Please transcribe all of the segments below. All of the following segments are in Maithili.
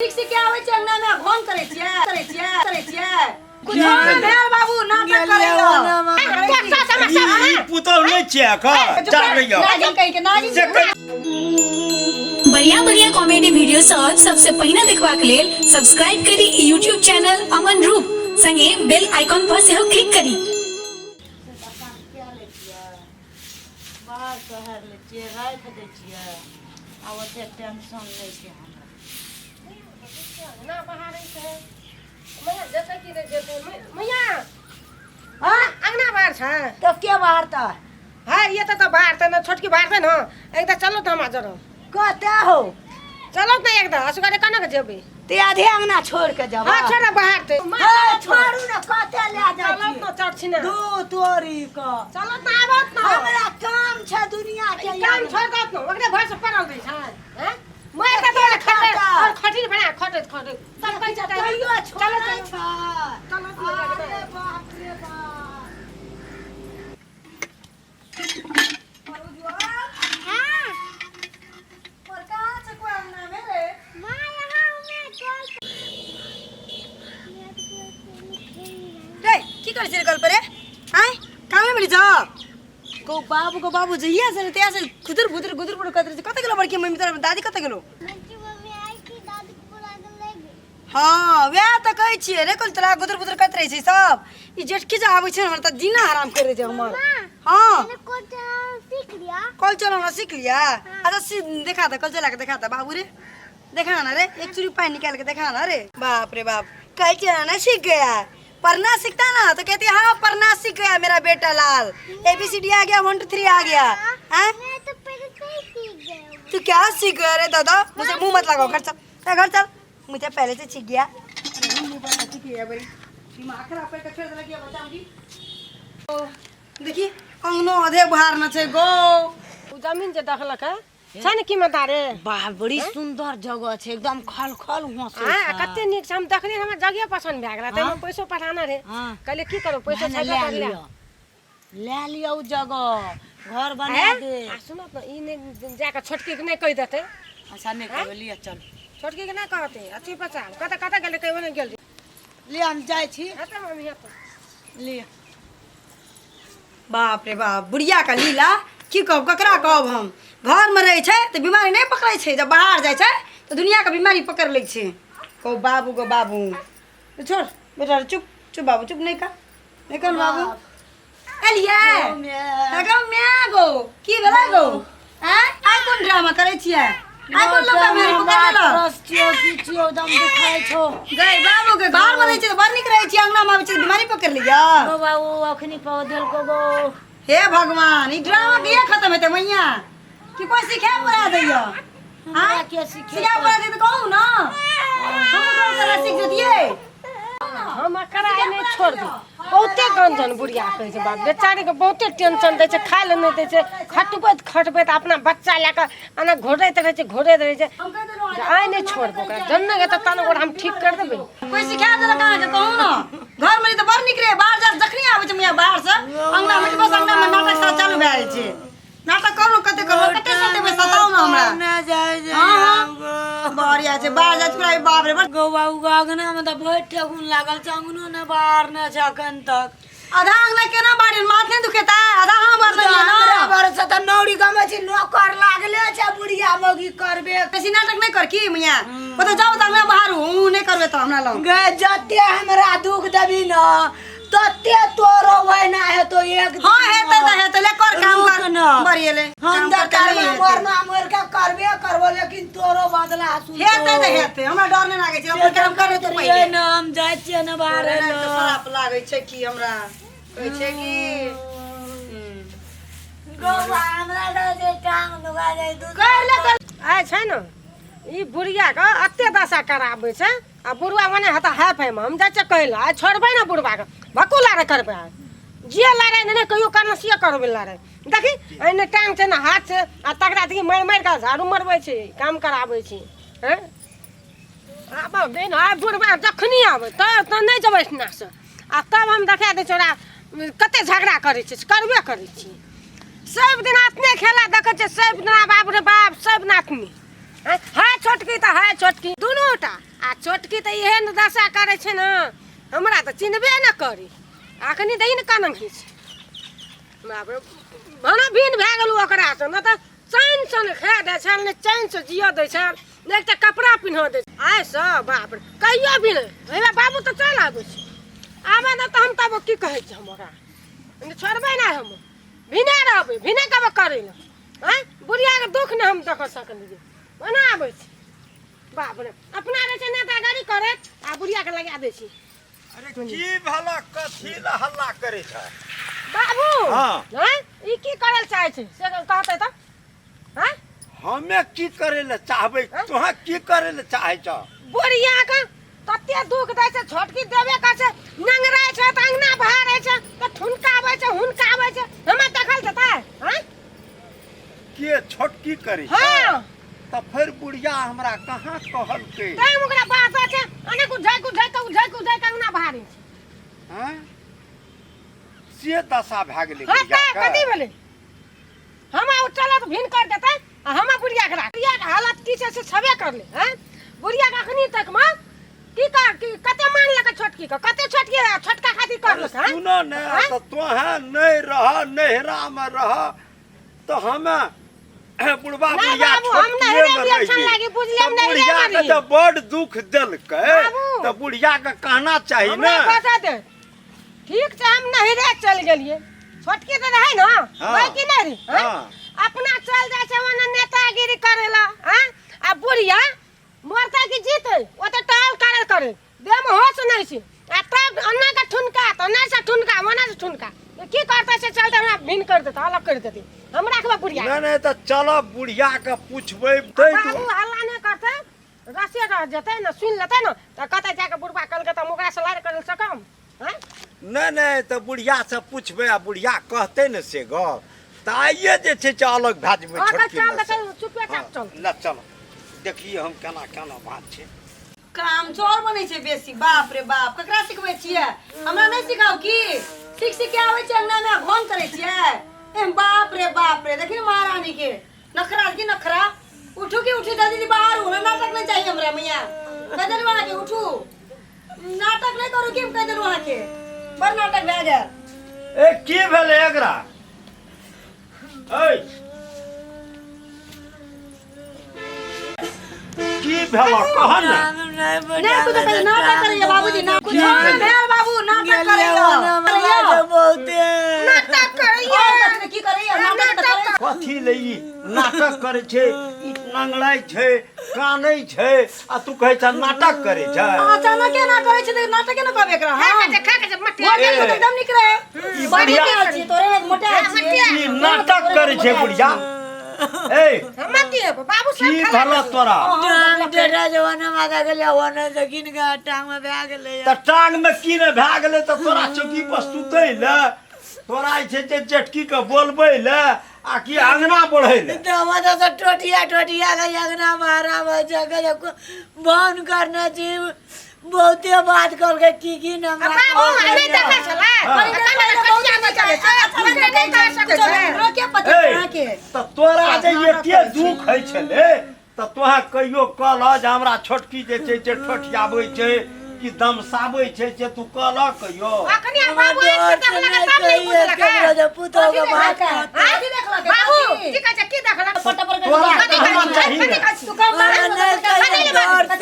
सीख सीख के आबै छै अंगना में भोन करै छियै, करै छियै, करै छियै। कुछो नहि भेल बाबू, नाटक करै ई पुतहु नहि छियै एकर चल रहियो नागिन कहि के नागिन से कहि। बढ़िया बढ़िया कॉमेडी वीडियो सब सबसे पहिने देखबाक लेल सब्सक्राइब करी यूट्यूब चैनल अमन रूप संगे बेल आइकॉन पर सेहो क्लिक करी। बाहर शहर लै छियै, राखि दै छियै आ ओते टेंशन नहि छै हमरा। ना बाहर छै मैया, जेतै कि नहि जेतै मैया? हाँ। अंगना बाहर छै। तो के बाहर तऽ? हाँ, ये तऽ बाहर तऽ ने छोटकी बाहर छै ने। एक तऽ चलो तऽ हमरा जरो कतऽ हो? चलो तऽ एक तऽ असगरे कना के जेबै? ते आधे अंगना छोड़ के जब। हाँ, छोड़ बाहर ते। हे, छोड़ू ने, कतऽ लए जाइ चलो छी? तऽ चढ़ छी ने। दू तोरी के। चलो तऽ आबत न। हमरा काम छै दुनिया के। काम छोड़ दत न, ओकरे भर से पड़ल दै छै हैं। मैं तऽ तोरा खटे और खटीर बना खटैत खटैत सब कहै छै। तैयो चलो। छोड़ै छै। चलो। अरे बाप रे बाप। पर कहाँ छै कोइ अंगना में रे? रे, की करै छै रे कल पर रे? आँय, कामे मिली जा गो बाबू, गो बाबू। जहिया से ने तहिया से खुदुर फुदुर गुदुर बुदुर करैत रहै छै। कतऽ गेलो बड़की मम्मी? तोरा दादी कतऽ गेलो? हाँ, वएह तऽ कहै छियै रे, कल तोरा गुदुर बुदुर करैत रहै छै सब। ई जेठकी जे आबै छै ने हमर, तऽ जीना हराम करि दै छै हमर। हाँ, कल चलाना सीख लिया? अच्छा, देखा दे, कल चला के देखा दे बाबू रे। देखा ना रे, एक चूड़ी पानी निकाल के देखा ना रे। बाप रे बाप, कल चलाना सीख गया। पढ़ना सीखता ना तो कहती हाँ, पढ़ना सीख गया मेरा बेटा लाल, ए बी सी डी आ गया, 1 2 3 आ गया। हैं, तू क्या सीख गया रे दादा? मुझे मुंह मत लगाओ, घर चल ए, घर चल। मुझे पहले से सीख गया। दिमाग खराब करके छोड़ देलक ये बच्चा मुझे। देखी, अंगनो आधे बाहर न छै गो। उ जमीन जे देखलक है छै ने कीमतदारे। वाह, बड़ी सुंदर जगह छै, एकदम खल खल हंसै हाँ। छै। कते नीक छै, हम देखलियै, हमरा जगहे पसन्द भए गेलै। ताहिमे पैसो पठाना रहै। कहलियै की करू, पैसो भने छेबे लए करलै। लिअ, लए लिअ उ जगह, घर बना हैं? दे। आ सुनत ने, ई नहि जाकऽ छोटकी के नहि कहि देतै। अच्छा, नहि कहबै, लिअ चल। छोटकी के नहि कहतै। अथी बच्चा कतऽ कतऽ गेलै? कहियो नहि गेल। लिअ, हम जाइ छी। हेतै मम्मी, हेतै। लिअ। बाप रे बाप, बुढ़िया का लीला की कहब, ककरा कहब हम? घरमे रहै छै तऽ बीमारी नहि पकड़ै छै, जब बाहर जाइ छै तऽ दुनियाके बीमारी पकड़ि लै छै। कहू बाबू, गो बाबू, छोड़ बेटा, चुप चुप बाबू, चुप। नहि का नहि कहल बाबू। एलियै गौ माय गौ, की भेलै गौ? आँय, आइ कोन ड्रामा करै छियै? आइ कोन लौका मारि पकड़ लेलक? रस छियौ की छियौ, एकदम दुखाइ छौ। गै बाबू के, घरमे रहै छै तऽ बड़ नीक रहै छै, अंगनामे आबै छै तऽ बीमारी पकड़ लिया। गौ बाबू, अखनी पौ देलको गौ। हे भगवान, ई ड्रामा कहिया खत्म हेतै मैया? कि कोइ सिखा पढ़ा दैया? हमरा के सिखे? सिखा पढ़ा दै तऽ कहू ने, हमहूँ तोहर तरह सीख जतियै। हम एकरा आइ नहि छोड़बै। बहुते गंजन बुढ़िया कहै छै। बाप, बेचारीके बहुते टेंशन दै छै, खाय लए नहि दै छै। खटबैत खटबैत अपना बच्चा लए कऽ एना घोरैत रहै छै, घोरैत रहै छै। जे आइ नहि छोड़बै ओकरा, जन्ने हेतै तन ओकरा हम ठीक करि देबै। कोइ सिखा देलक अहाँके, कहू ने? घरमे रही तऽ बड़ नीक रहै, बाहर जा जखनी आबै छै मैया बाहरसँ अंगनामे, बस अंगनामे नाटक साथ चालू भए जाइ छै। नाटक करू, कते करू, कते सतेबै? सताउ ने हमरा। नहि जाइ छै। हाँ। बढ़िया छै, बाहर जाइ छै पूरा, बाप रे बड़। गौ बाबू, अंगना मे तऽ भरि ठेहुन लागल छै, अंगनो नहि बाहर नहि छै अखन तक। आधा अंगना केना बाहर? माथ नहि दुखेता? आधा अहाँ बाहर हमरा ना। भरोसे तऽ नौरी गमै छी, नौकर लागले छै बुढ़िया मौगी करबे। बेसी नाटक नहि कर की मैया, ओतऽ जाउ तऽ अंगना बाहर हूँ नहि करबै तऽ हमरा लग। गे, जते हमरा दुख देबी न तते तोरो वहिना हेतो एक दिन। हाँ, हेतै तऽ हेतै, ले कर काम कर। रुक न। बढ़िए ले हम काम तऽ करतै, नहि करबो। हेतै। मरना मर के करबे करबो, लेकिन तोरो बदला सुनतो। हेतै तऽ हेतै, हमरा डर नहि लागै छै। अपन काम कर तू पहिले। न, हम जाइ छियै ने बाहर। तोरे तऽ श्राप लागै छै की हमरा कहै छै की गौवा, हमरा डर छै, टांग दुखा जाइ दू। कर ले, कर। आइ छै ने, ई बुढ़ियाके एते दशा कराबै छै आ बुढ़वा मने हेतै हाय फायमे। हम जाइ छियै कहै लए, आइ छोड़बै ने बुढ़वाके, भक्कू लड़ाइ करबै आइ। जे लड़ाइ नहि कहियो करना से करबै लड़ाइ। देखी, एहिने टांग छै ने हाथ छै, आ तकरा देखी, मारि मारि कऽ झाड़ू मरबै छै, काम कराबै छै। हँ, आब दे ने। आइ बुढ़वा जखनी आबै तऽ नहि जेबै एहिठिनासँ, आ तब हम देखा दै छियै ओकरा कते झगड़ा करै छै। से करबे करै छी। सब दिन अपने खेला देखै छियै, सब दिना, बाप रे बाप, सब नातनी। हाय छोटकी तऽ हाय छोटकी, दुनू टा। छोटकी तऽ एहन दशा करै छै ने हमरा तऽ चिन्हबे ने करी अखनी दही ने कानन होइ छै बाप रे भाना भिन्न भए गेलहुँ ओकरासँ नहि तऽ चैनसँ नहि खाए दै छल नहि चैनसँ जियऽ दै छल नहि एकटा कपड़ा पिन्हऽ दै आइसँ बाप रे कहियो भी नहि हेबे बाबू तऽ चलि आबै छै आबै ने तऽ हम तब की कहै छी हम ओकरा छोड़बै नहि हम भिने रहबै भिने कब करै लए आँय बुढ़ियाके दुःख नहि हम देख सकलियै ओना आबै छै बाप रे अपना रहै छै नेतागरी करैत आ बुढ़ियाके लगा दै छै अरे की भला कथी ला हल्ला करे छ बाबू हाँ। आँय ई की करल चाहै छै से कहतै तऽ आँय हमे की करे ले चाहबै हाँ? तोहा की करे ले चाहै छ बुढ़िया के तते दुख दै छै छोटकी देबे कर छै नंगराइ छै तऽ अंगना बहारै छै तऽ ठुनकाबै छै हुनकाबै छै हमरा देखल जेतै आँय के छोटकी करे छ हाँ तऽ फेर बुढ़िया हमरा कहाँ कहलकै तैं ओकरा बात छै अनेक उझाइ उझाइ कऽ उझाइ उझाइ कऽ अंगना बहारै छै हाँ? से दशा भए गेलै हाँ बुढ़िया तऽ के। कथी भेलै हमरा ओ चलत भिन कर देतै आ हमरा बुढ़िया के राख बुढ़िया के हालत की छै से छबे करले हैं बुढ़िया के अखनी तक में की कर की कते मान लके छोटकी के कते छोटकी छोटका खातिर कर लके हैं सुनो ने हैं? तऽ तोहे नहि रह नहिरा मे रह तऽ हमे बुढ़बा नहीं बुढ़िया बाबू, हम छोटकिए नहिरे मे भी अच्छा रहियै। लागी, बुझलियै, हम तऽ नहिरे बुढ़िया के रहियै। तऽ बड़ दुख देलकै बाबू। तऽ बुढ़िया के कहना चाही हमरा ने बता दे ठीक छै हम नहिरे चल गेलियै छोटकी तऽ रहै ने हाँ। रहै कि नहि रहै हाँ। अपना चल जाइ छै ओने नेतागिरी करेला हैं आ बुढ़िया मरतै कि जीतै ओते टहल करल करे देहमे होश नहि छै आ तब ओना के ठुनका तऽ ओना से ठुनका ओना से ठुनका की करतै से चलते हमरा भिन्न कर देतै अलग कर देतै हम राखबै बुढ़िया नहि नहि तऽ चल बुढ़िया के पूछबै तै बाबू हल्ला नहि करतै रसे रह जेतै ने सुनि लेतै ने तऽ कतऽ जाके बुढ़बा कहलकै तऽ हम ओकरासँ लड़ करै सकम आँय नहि नहि तऽ बुढ़ियासँ पूछबै आ बुढ़िया कहतै ने से गप तऽ आइए जे छै से अलग भए जेबै अहाँ छोटकी चल लग से। देखै चुपे चाप चल ल चल देखिए हम केना केना बात छै काम चोर बनै छै बेसी बाप रे बाप ककरा सिखबै छियै हमरा नहि सिखाउ की सीख सीख के आबै छै अंगना मे भोन करै छियै एह बाप रे बाप रे देखी महारानी के नखरा की नखरा उठू की उठू जल्दी जल्दी बाहर हो नाटक नहीं चाहिए हमरा मैया कह देलहुँ अहाँके उठू नाटक नहीं करू की हम कह देलहुँ अहाँके बड़ नाटक भए गेल ए की भेलै एकरा ऐ की भेल कह ने नहीं कुछ कहे नाटक करैया बाबूजी ना कुछ भेलै? भेल बाबू नाटक करैया बहुते नाटक करैया और कथी की करैया नाटक तऽ करैया कथी ले ई नाटक करै छै ई नंगड़ाइ छै कानै छै आ तू कहै छ नाटक करै छै अचानक एना करै छै तऽ नाटके ने कहबै एकरा खा हम के खा के मटिया मोटे ए। तऽ एकदम नीक रहे ई बड़ी बुढ़िया मोटायल छी तोरे लग मोटायल छी ई नाटक करै छै बुढ़िया ए हमरा की हेबो बाबू की सब खा भेल तोरा टांग टेढ़ा जमाना माता गेलै ओने से गिन के टांग में भए गेलै तऽ टांग में की ने भए गेलै तऽ तोरा चौकी पर सुतै ले तोरा जे छै जे जेठकी के बोलबै ले आ कि अंगना बढ़ै ले तऽ हमरा तऽ टोटिया टोटिया के अंगना बहरा जगह बन करने छी बहुते बात कहलकै की की ने हमरा बाबू नहि देखै छलै हाँ। कटिया नहि चलै छै नहि कर सकै छै हमरो के पता ए, अहाँके तऽ तोरा जे एते दुख होइ छलै तऽ तोहा कहियो कहलह जे हमरा छोटकी जे छै जे ठोठियाबै छै कि दमसाबै छै जे तू कहलह कहियो अखनी बाबू एक से देखलक तब नहि बुझलक केकरो जे पुतोह के बात हाँ? बाबू की कहै छै की देखलक तोरा कहना चाही ने तू कम ए, सब खेल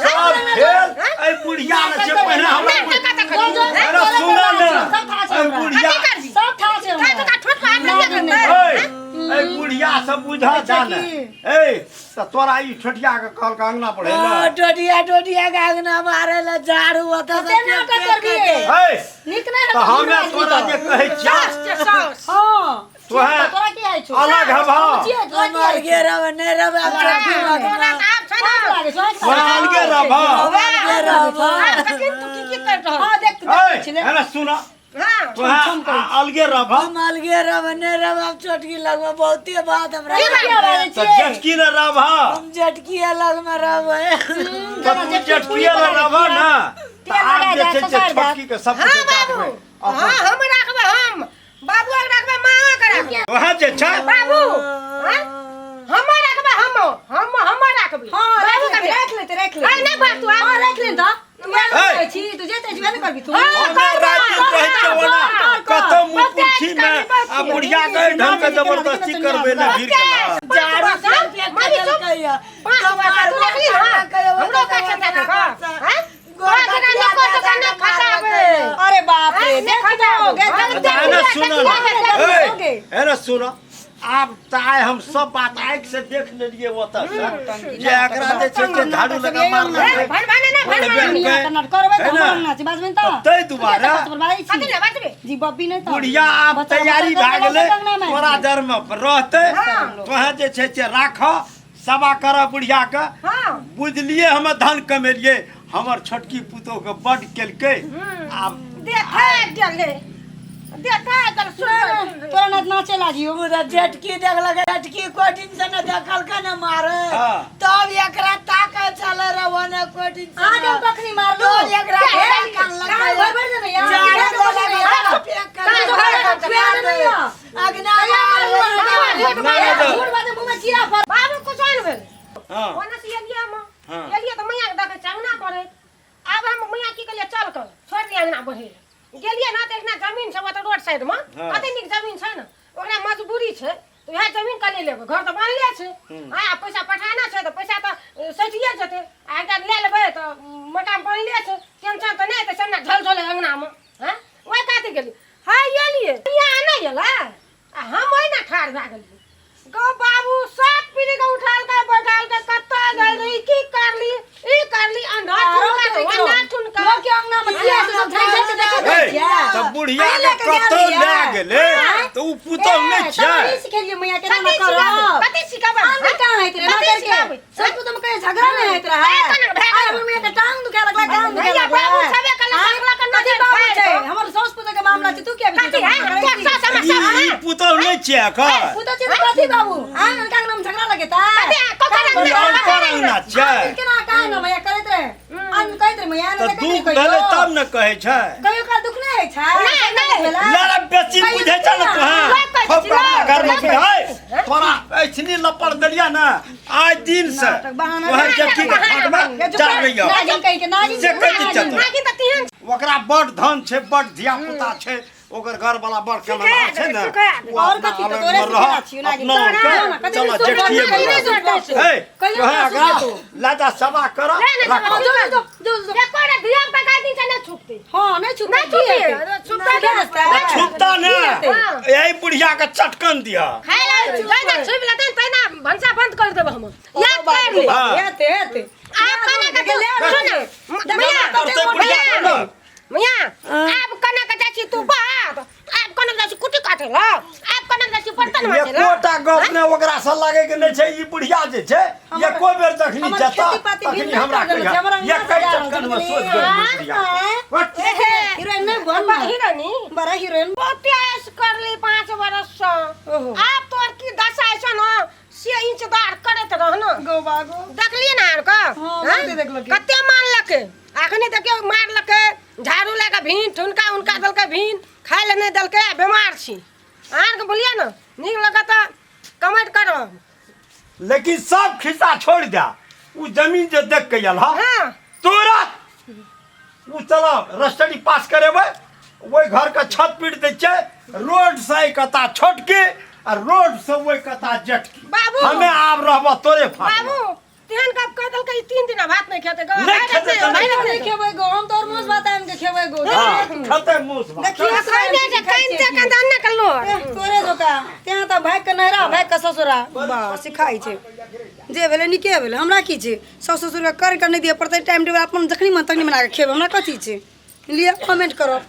एहि बुढ़िया ने छै पहिने हमरा अरे सुनऽ ने एहि बुढ़िया सब ठा छै हमरा। ए, एहि बुढ़िया से बुझऽ जाने ए तऽ तोरा ई ठोठिया के कहलक अंगना पढ़ै हाँ, ले टोटिया टोटिया के अंगना मारे ला झाड़ू ओतऽ से कते नाटक करबिही? ए नीक नहि तऽ हमे तोरा जे कहै छियौ हँ तोहे तोरा की आइ छौ अलग हेबह हम अलगे रहबै नहि रहबै आब छोटकी लगमे तोरा अलगे रहबह हम अलगे रहबै हँ देख ए एना सुन तोहे अलगे रहबह हम अलगे रहबै नहि रहबै आब छोटकी लगमे बहुते बात हमरा तऽ जेठकी ने रहबह हम जेठकी लगमे रहबै तऽ तू जेठकी ने रहबह ने तऽ आब जे छै से छोटकी के सब कुछ बाबू हाँ हम राखबै हम बाबू के राखबै माँ के राखबै वएह जे छै बाबू हाँ? हम राखबै हम हम हम राखबै राखबी। हां, बाबू राख के ले, राख ले, राख ले। अरे नहीं बात तू हां, राख ले त तू ए! आबै छी, तू जे चाहै छी वएह ने करबी तू। हमे राति रहै छियै ओना कर, कर। कतौ मुँह पुछी मे आ बुढ़िया के ढंग के जबरदस्ती करबै ले भीड़ गेला। झाड़ू से फेंक के देलकै या। पाँच वर्ष तू देखली ना? हमरो काछे देखै का? हैं? तोरा जेना नको तो कने खसाबै। अरे बाप रे, हैं? देख खसाबै। दो, गे, हैं? देख एने सुन देखिए, ए, एने सुन, आब तऽ आइ हम सब बात आँखि से देख लेलियै ओतऽ से जे एकरा जे छै से झाड़ू लगा मारलकै। भन भन ना भन भन। दुनिया के नाटक करबै तऽ हमर अंगना छै, बाजबै तऽ। ताहि दुआरे कथी ले बाजबे? जी बब्बी नहि तऽ बुढ़िया आब बच्चा तैयारी बच्चा भए गेलै, अंगना मे। तोरा जरमे रहतै, तोहे जे छै से राख, सेवा कर बुढ़िया के। हाँ। बुझलियै, हम धन कमेलियै, हमर छोटकी पुतोह के बड केलकै। आब देखै गेलै, देखै गेल, सुन। तोरा नाच नाचे लागियो। पूरा जेटकी देखलक, जेटकी कोटिन से न देखलकै न मारे। हाँ। तब एकरा ताके चले रहो ने कोटिन से। आगे हम कखनी मारलू? तब एकरा कान कान लगै। भर भर देने यार। झाड़ू देलक, फेंक के कान देलक, भर भर देने यार। अगना मारलक। नहि, नहि। झूठ बात, मुँह में चीरा फड़। बाबू कुछ आन भेल। हाँ। ओने से एलियै हम। हाँ। एलियै तऽ मैया के देखै छियै अंगना बढ़े। आब हम मैया की कहलियै, चल कर छोड़ि दियै अंगना बढ़े गेलियै ना तऽ एकना जमीन छै ओतऽ रोड साइड मे। हाँ। कते नीक जमीन छै ने, ओकरा मजबूरी छै तऽ उएह जमीन कहलियै लेबै, घर तऽ बनले छै। आ पैसा पठाना छै तऽ पैसा तऽ सठिए जेतै, आ एकटा लए लेबै तऽ मकान बनले छै, टेंशन तऽ नहि हेतै। सब झल झल अंगनामे हँ, ओहि खातिर गेलियै। हँ, एलियै, मैया नहि एलै आ हम ओहिना ठाढ़ भए गेलियै। गौ बाबू, सात पीढ़ी के उठालकै बैठालकै, कतऽ गेल रही, की करली, ई करली, अंधा ठुनका के ओना ठुनका। लोक के अंगना में किया से सब झाँकि झाँकि के देखैत रहै ए, छियै? तऽ बुढ़िया अहीं के लए कऽ गेल कतौ रहियै? लए गेलै तऽ उ पुतोह ए, नहि तब छै। अहीं सिखेलियै मैया केना कथी करब? सिखाबै? कथी सिखाबै? आन कहाँ होइत रहै? कथी मास्टर के? सिखाबै? सब पुतोह में कहियो झगड़ा नहि होइत रहै। ए, कना भए आइ गेल। हमर मैया के टांग दुखाए लगलै, टांग दुखाए भैया, लगलै। बाबू छबे कलै, आँय, देखलक कथी नजर बाबू फाड़ि छै? कऽ। हमर साउस पुतोह के मामला छै, तू किया बीच में कथी है? करै तोर छी? सास हमर ई सास ई है। पुतोह नहि छियै एकर। पुतोह छै तऽ कथी बाबू? आँय, हुनका अंगना में झगड़ा लगेतै? कथी है? ककर ई अंगना? हुनकर अंगना छै। केना कहाँ ने मैया करैत रहै? आन कहैत रहै मैया, तऽ नहि दुख देखैत रहै भेलै कहियो। तब ने कहै छै। कहियो काल दुख नहि होइ छै? नहि, नहि। भेलै? लड़ा बेसी बुझै छै ने तोहँ। लोक कहै खूब छै, बड़ा घर में लोक बुझै। तोरा ऐसनी लपड़ देलियै ने आइ दिन से नाटक बहाना तोहर जेठी के खाट में जा रही हो। नागिन कहि के, नागिन से कहि दै छै तोरा। नागिन तऽ तेहन ओकरा बड़ धन छै, बड़ धिया पुता छै, ओकर घर वाला बड़ कमेनार छै ने। सिखा दे। ओ और अपना कथी तऽ अलग तोरे मे रह, सिखेला छियौ नागिन। अपना तोरा के, ना, कथी चलो सुन, जेठिए कहियो मे नहि रह। सुनतौ। ए, कहियो तोहे नहि एकरा सुनतौ। लादा सभा कर ले ने राख। जो, जो, जो, जो, जो। एको रे धिया पुता गाय दिन से नहि छुपतै। हाँ, नहि छुपतै, नहि की छुपतै, हेतै? छुपतै की हेतै? छुपता ने, हाँ। यही बुढ़िया के चटकन दिया। खाय ला जहिना छुपि लेतै तहिना भनसा बंद कर देबै हम, याद कर ले। हाँ। हेतै, हेतै। आब कना के तू सुन मैया, करतै बुढ़िया के ने। मैया, आब कना के जाइ छी तू बात, आब कना के जाइ छी कुट्टी काटे ला, आब कना के जाइ छी बर्तन माजे ला। एकोटा गप ने ओकरा से लागे के नहि छै। ई बुढ़िया जे छै एको बेर जखनी हमर जेता खेती पाती तखनी भी नहि हमरा कर देलक, कहिया हमर अंगना एकै सजा रहल चटकन में छै, सोच गेल ई बुढ़िया। आँय? हीरोइन नहि बन ना। हिरोनी बड़ा हीरोइन। बहुते ऐश करली 5 बरस से। ओहो। आब तोर की दशा ऐसा न से इंचदार करैत रह न। गो बागो। देखलियै ने आर के? हाँ, हाँ? बहुते देखलकै। कते मारलकै अखनी देखियौ, मारलकै झाड़ू लए कऽ भीन ठुनका उनका देलकै, भीन खाय लए नहि देलकै, आ बेमार छी। अहाँके बोलियै ने, नीक लगत तऽ कमेंट करब। लेकिन सब खिस्सा छोड़ दे, उ जमीन जे देख के आयल हँ हाँ। तुरंत उ चल रजिस्ट्री पास करेबै, ओहि घर के छत पीट दै छै। रोड से एक कता छोटकी आ रोड से ओहि कता जेठकी। बाबू। हमे आब रहब तोरे फाट में। बाबू तेहन गप कहि देलकै, ई 3 दिन भात नहि खेतै गो। नहि खेतै तऽ नहि। नहि खेबै गो हम, तोर मोस भात आनि के खेबै गो। हाँ, खेतै मूस भात। देखियौ। खैने जे कानिते कानिते अन्ने के लोर। एह, तोरे जोका तेँ तऽ भागि कऽ नैहरा, भागि कऽ ससुरा। वाह, सिखाइ छै। जे भेलै नीके भेलै, हमरा की छै? सासु ससुरके कर कऽ नहि दिअ पड़तै। टाइम टेबल अपन जखनी मन तखनी बना कऽ खेबै, हमरा कथी छै? लिअ, कमेंट करब।